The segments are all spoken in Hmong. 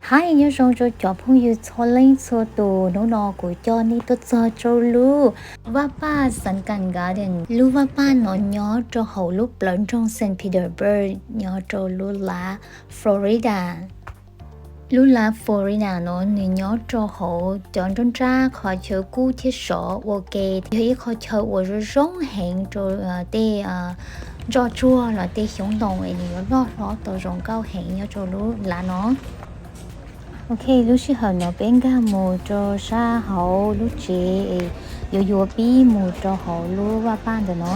Hais nyob zoo rau cov phooj ywg txhua leej txhua tus, hnub no kuv coj nej tuaj txog rau lub Vaj Paj Sunken Garden. Lub vaj paj no nyob rau hauv lub plawv nroog Saint Petersburg nyob rau lub lav Florida. Lub lav Florida no nws nyob rau hauv cov nruab nrab qhov chaw kub thiab sov ua ke, yog ib qho chaw uas zoo zoo heev rau tej ntsoj tsuag los tej xyoob ntoo es nws yuav loj hlob tau zoo nkauj heev nyob rau lub lav no. Ok, lub sij hawm no peb nkag mus rau sab hauv lub tsev es yuav yuav pib mus rau hauv lub vaj paj ntawm no.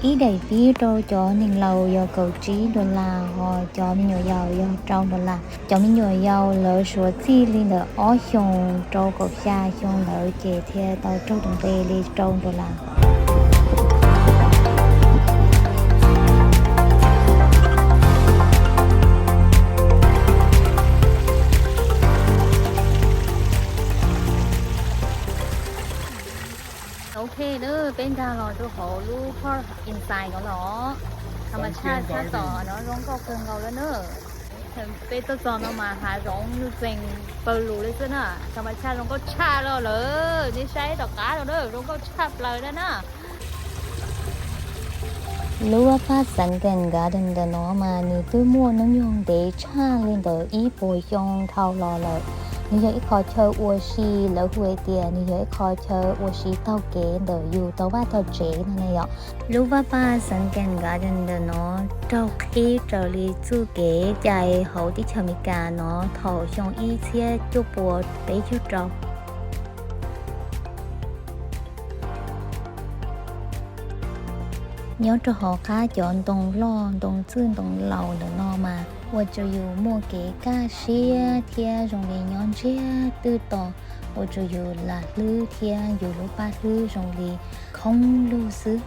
Ib daim pib rau cov neeg laus yog kaum tsib dollar, ho cov me nyuam yaus yog rau dollar. Cov me nyuam yaus lawv suav txij li ntawm ob xyoos rau kaum xya xyoo ntawd ces thiaj tau raug tus nqi li rau dollar. Ok, peb nkag los rau hauv lub park inside no los. Tham mas tshaj tshaj tom no zoo nkauj kawg nkaus lawm na. Peb tuaj txog no mas hav zoov nuj txeeg pawg lug li xwb na. Tham mas tshaj zoo nkauj tshaj los lawm, nej saib tom qab no na, zoo nkauj tshaj plaws na na. Lub Vaj Paj Sunken Garden ntawm no mas nws twb muaj hnub nyoog ntev tshaj li ntawm ib puas xyoo dhau los lawm. Nws yog ib qho chaw ua si, lawv hu hais tias nws yog ib qho chaw ua si taug kev ntawm yus tau vaj tau tsev no na yom. Lub Vaj Paj Sunken Garden ntawm no raug qhib raws li txuj kev cai hauv teb chaws Amelikas no thaum xyoo ib txhiab cuaj puas peb caug rau. Nyob rau hauv qab cov ntoo loj ntoo txwj ntoo laus ntawm no mas ua rau yus muaj kev kaj siab thiab zoo li nyob ntsiag twj to, ua rau yus lam hlwb thiab yus lub paj hlwb zoo li khoob lug xwb.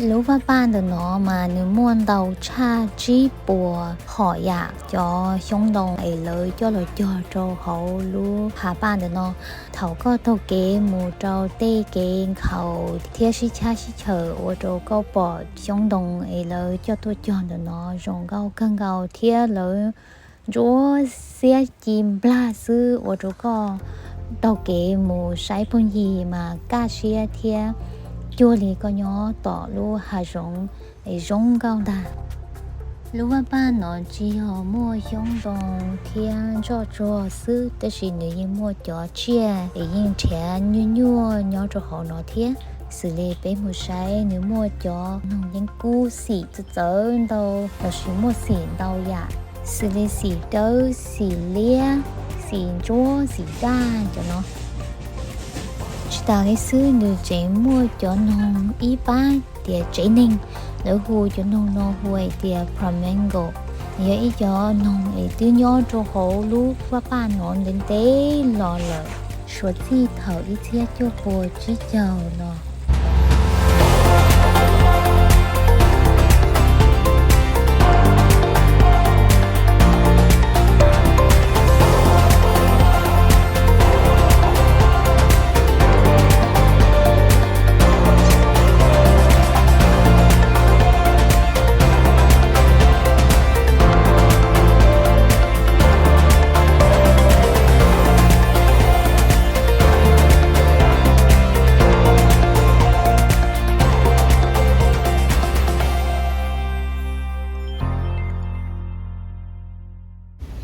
Lub vaj paj ntawm no mas nws muaj ntau tshaj tsib puas hom yam cov xyoob ntoo es lawv coj los cog rau hauv lub hav paj ntawm no. Thaum koj taug kev mus rau tej kev nkhaus thiab sib tshab sib chaws ua rau koj pom xyoob ntoo es lawv coj tuaj cog ntawm no zoo nkauj kawg nkaus thiab lawv ntsuab xiab ci nplag xwb ua rau koj taug kev mus saib phooj ywg mas kaj siab thiab cuag li koj nyob tom lub hav zoov es zoo nkauj ntag. Lub vaj paj no tsis yog muaj xyoob ntoo thiab ntsoj tsuag xwb, tab sis nws yeej muaj cov tsiaj es yeej nrhiav nyuaj nyuaj nyob rau hauv no thiab. Xws li peb mus saib nws muaj cov noog yeeb kub xim txawv txawv ntau lossis muaj xim ntau yam, xws li xim dawb, xim liab, xim ntsuab, xim daj cov no. Tsis tas li xwb nws tseem muaj cov noog ib pab tias tsev neeg, lawv hu cov noog no hu hais tias flamingo. Nws yog ib cov noog es twb nyob rau hauv lub vaj paj no ntev ntev los lawm, suav txij thaum ib txhiab cuaj puas tsib caug los.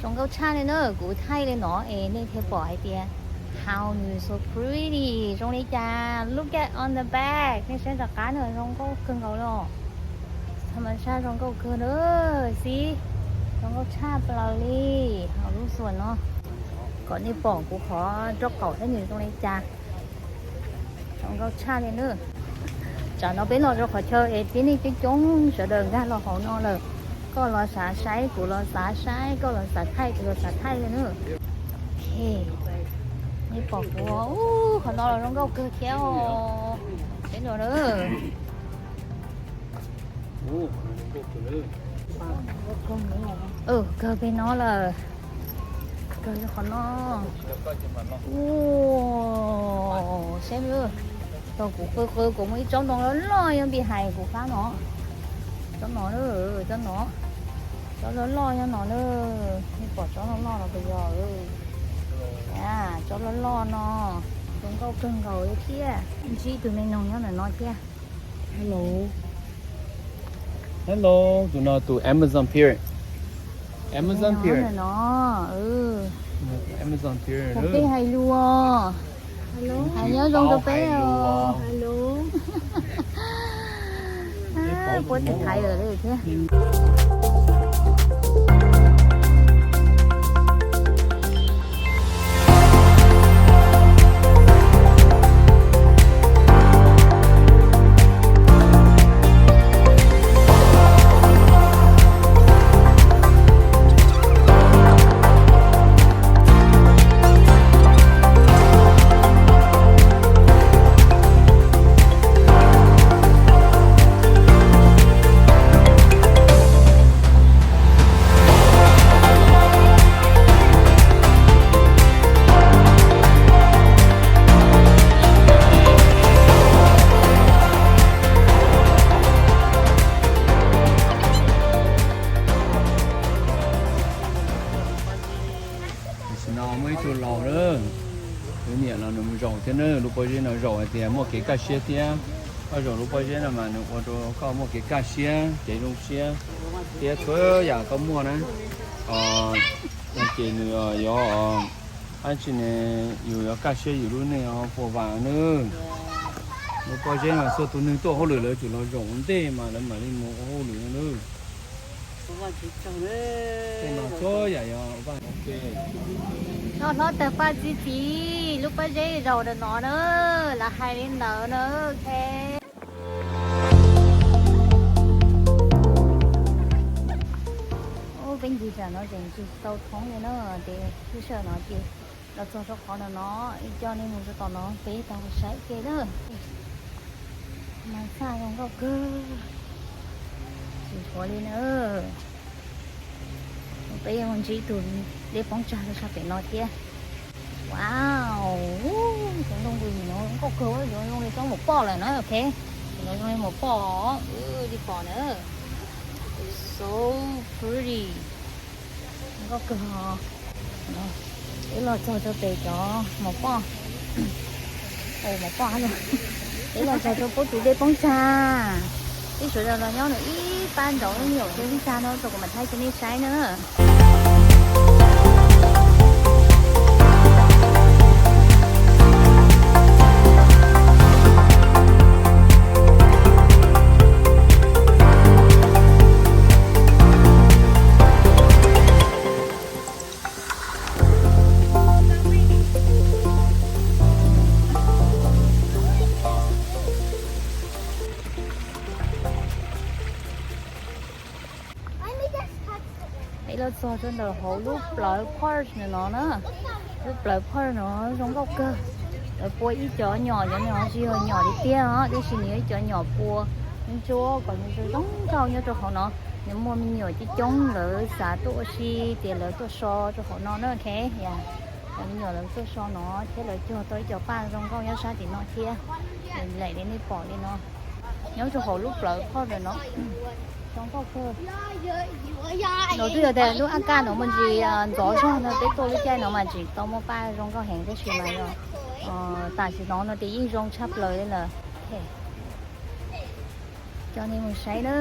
Zoo nkauj tshaj li na, kuv thaij li no es nej thiaj pom hais tias how nws so pretty zoo li cas. Look at on the back, nej saib tom qab na, zoo nkauj kawg nkaus li. Tham mas tshaj zoo nkauj kawg na, xib, zoo nkauj tshaj plaws li. Hauv lub xuas no kom nej pom kuv qhov rau qaum thiab nws zoo li cas. Zoo nkauj tshaj li na. Tsam no peb los rau qhov chaw es tib neeg coob coob sawv daws nkag los hauv no lawm. Koj los xav saib, kuv los xav saib, koj los xav thaij, kuv los xav thaij li na. Ok, nej pom kuv, qhov no los zoo nkauj kawg thiab os. Peb los na. Kawg peg no lawm. Kawg qhov no. Ua, saib, tau kuv qw qw kuv muaj ib tsob ntoo loj loj nyob pem hais kuv qab no. Tsob no, tsob no, tsob loj loj nyob no na. Nej pom tsob loj loj no puas yog? Tsob loj loj no zoo nkauj kawg nkaus li thiab. Ntsib tus me noog nyob ntawm no thiab. Hello. Hello, tus no tus Amazon Parrot. Amazon Parrot no. Amazon Parrot. Peb hais lus. Hais nyob zoo rau peb os. Puab tis thaiv lawm thiab. Tam sim no muaj ib tug laus na, tus niam los nws mus zaum thiab na, lub pob zeb no zaum hais tias muaj kev kaj siab thiab. Koj zaum lub pob zeb no mas nws ua rau koj muaj kev kaj siab, kev zoo siab thiab txhua yam koj muaj na. Ces nws yuav, ab tsi ne, yus yuav kaj siab yus lub neej puas vam na. Lub pob zeb no txhua tus neeg tuaj hauj lwm lawv tsum los zaum ua ntej mas lawv mam li mus ua hauj lwm na. Noj hlob tawg paj txi txiv, lub pob zeb zaum ntawm no na, lawv hais li ntawd na. Peb ncig tam no tseem tsis tau thoob li na, ces lub sij hawm no ces los txog rau qhov no no, coj nej mus rau tom no peb tau saib ke na. Mas txaj zoo nkauj kawg, tsis nthuav li na. Peb yuav mus ntsib tus dej poob tsag rau sab pem no thiab. Wow, cov nplooj ntws no zoo nkauj kawg, cov zoo li tsob maum poj lawm na, ok. Cov no zoo li maum poj, li pom na. So pretty. Zoo nkauj kawg os. Wb los txog rau pem cov maum poj. Maum poj, wb los txog rau puab tus dej poob tsag. Peb sawv daws los nyob ntawm ib pab nraud lub nyuam dej poob tsag no rau kuv mam thaij rau nej saib na. Peb los txog rau ntawm hauv lub plawv park ntawm no na. Lub plawv park no zoo nkauj kawg. Lawv pua ib cov nyom, cov nyom tsis yog nyom li tiag os, tab sis nws yog ib cov nyom pua ntsuab kom nws zoo nkauj nyob rau hauv no. Nws muaj me nyuam coob coob, lawv xav tuaj ua si ces lawv tuaj so rau hauv no na, ok. Cov me nyuam lawv tuaj so no thiab lawv cog tau ib co paj zoo nkauj nyob sab tim no thiab. Lawm li nej pom li no, nyob rau hauv lub plawv park ntawm no. Zoo nkauj kawg. No twb yog tias lub ab kaj no muaj ntsis ntxov zog no peb tuaj lub caij no mas tsis tau muaj paj zoo nkauj heev tab sis mas yog tam sim no no ces yeej zoo tshaj plaws li lawm. Coj nej mus saib na,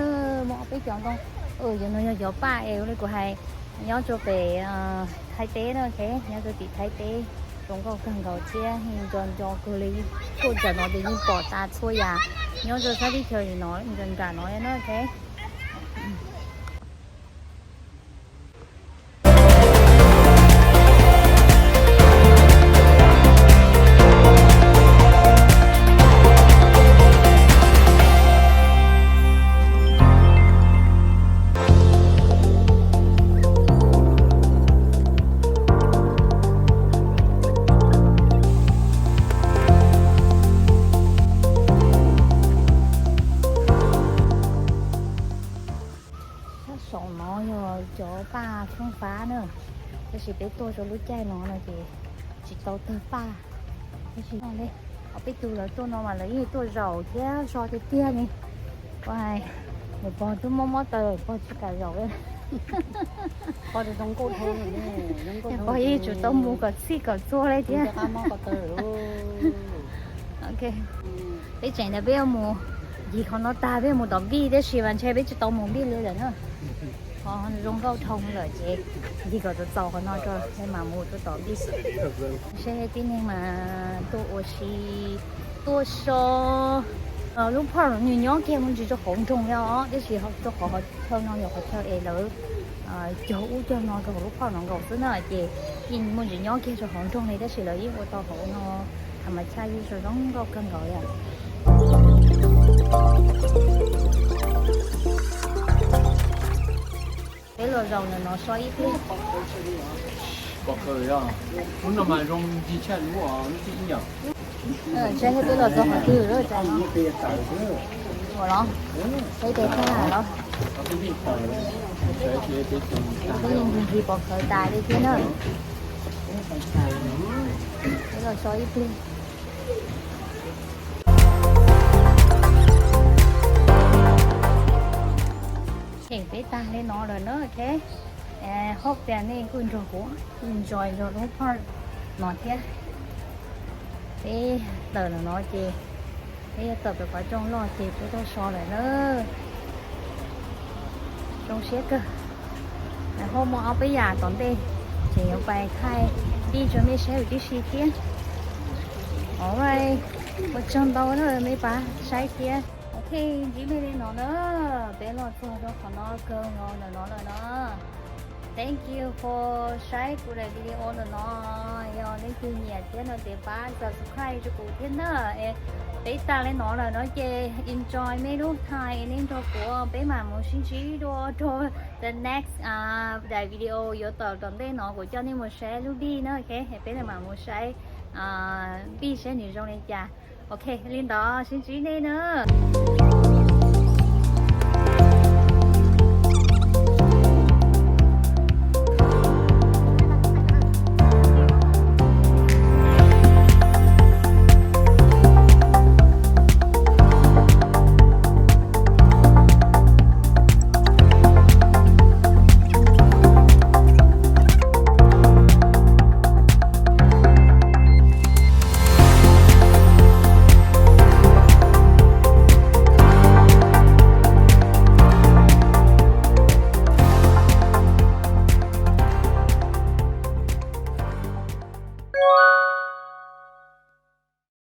muaj peb cov ntoo. Cov no yog cov paj es ua li kuv hais, nyob rau pem Thaib teb na, ok, nyob rau tim Thaib teb, zoo nkauj kawg nkaus thiab nco nco kawg li. Tuaj nram no ces yeej pom tas txhua yam nyob rau sab teb chaws no nram no na, ok. Sab saum no yog cov paj foob fab na, tab sis peb tuaj rau lub caij no no ces tsis tau tawg paj. Tab sis no li, ob peb tug lawv tuaj no mas lawv yeej tuaj zaum thiab so tiag tiag li. Ua hais, Pog twb mob mob taw, pog tsis kam zaum. Pog yeej tsum tau mus kom txhij kom txhua li thiab. Ok, peb tseem ntawd peb yuav mus ncig qhov no tag peb mus tom npij, tiam sis mas ntshe peb tsis tau mus npij li lawm na. Qhov zoo nkauj dhau lawm ces ncig kom txaus txaus qhov no tso peb mam mus rau tom npij. Seb tib neeg mas tuaj ua si, tuaj so. Lub park nws nyob kiag mus ntsis rau hauv nroog li os, tiam sis rau qhov qhov chaw no yog qhov chaw es lawv cog ub cog no rau hauv lub park no nkaus xwb na, ces yeej muaj ntsis nyob kiag rau hauv nroog li, tab sis lawv yeej ua tau hauv no, tham mas chaj yeej zoo zoo nkauj kawg nkaus li. Peb los zaum ntawm no so ib pliag. Hnub no mas zoo ncig tshaj lub, lub tib yam. Ntshe peb los txog qhov twg lawm, ua los peb tes tag los. Peb yeej ncig ncig pov khawv tas li thiab na. Peb los so ib pliag. Peb tag li no lawm na, ok. Hope tias nej kuj nrog kuv enjoy nrog lub park no thiab. Peb tawm ntawm no ces peb yuav tawm pem qhov rooj loj ces peb tuaj so lawm na. Zoo siab kawg. Hauv muaj ob peb yam tom ntej, ces yuav pais thaij pib rau mej saib huv tib si thiab. Alright, ua tsaug ntau na mej pab saib thiab. Ok, ntsib mej li no na, peb los txog rau qhov no kawg nkaus ntawm no lawm na. Thank you for saib kuv daim video ntawm no. Yog leej twg nyiam thiab no ces pab subscribe rau kuv thiab na. Peb tag li no lawm no ces enjoy mej lub time es nej nrog kuv, peb mam mus sib ntsib dua rau the next daim video yuav tawm tom ntej no, kuv coj nej mus saib lub npij na, ok, peb mam mus saib npij saib nws zoo li cas. Ok, li ntawd sib ntsib nej na.